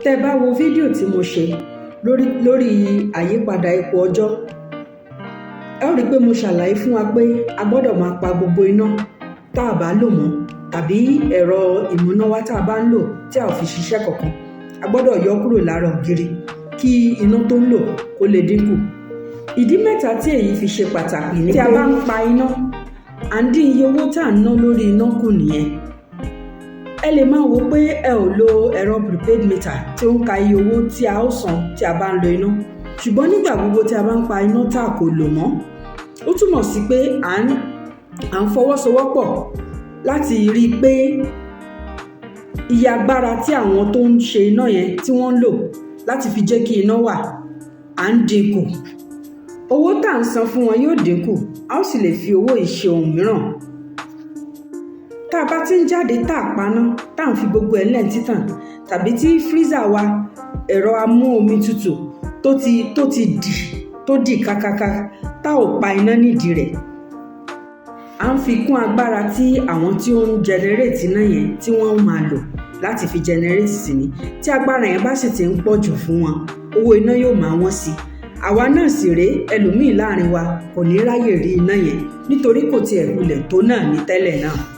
Tẹ́ ẹ bá wo fídíò tí mo ṣe lórí àyípadà ipò ọjọ́, ẹ ó rí i pé mo ṣàlàyé fún wa pé a gbọ́dọ̀ máa pa gbogbo iná tá a bá lò mọ́ tàbí ẹ̀rọ ìmúnáwá tá a bá ń lò tí a ò fi ṣiṣẹ́ kankan. A gbọ́dọ̀ yọ kúrò lára ògiri kí iná tó ń lò kó lè dínkù. Ìdí mẹ́ta tí èyí fi ṣe pàtàkì ni tí a bá ń pa iná, à ń dín iye owó tá à ń ná lórí iná kù nìyẹn. Ẹ lè máa wò pé ẹ ò lo ẹ̀rọ prepaid meter tí ó ń ka iye owó tí a ó san tí a bá ń lo iná, ṣùgbọ́n nígbà gbogbo tí a bá ń pa iná tá a kò lò mọ́, ó túmọ̀ sí pé à ń fọwọ́sowọ́pọ̀ láti rí i pé iye agbára tí àwọn tó ń ṣe iná yẹn tí wọ́n ń lò láti fi jẹ́ kí iná wà, à ń dínkù. Owó tá à ń san fún wọn yóò dínkù, a ó sì lè fi owó yìí ṣe ohun mìíràn. Tá a bá ti ń jáde tá a paná, tá à ń fi gbogbo ẹ̀ lẹ̀ títàn, tàbí tí freezer wa, ẹ̀rọ amú omi tutù tó ti dì, tó dì kákáká, tá ò pa iná nídìí rẹ̀, à ń fi kún agbára tí àwọn tí ó ń generate iná yẹn tí wọ́n máa lò láti fi generate sí ni. Tí agbára yẹn bá sì ti ń pọ̀ jù fún wọn, owó iná yóò máa wọ́n sí i. Àwa náà sì rèé, ẹlòmíì láàrin wa kò ní ráyè rí iná yẹn nítorí kò tiẹ̀ wulẹ̀ tó náà ní tẹ́lẹ̀ náà.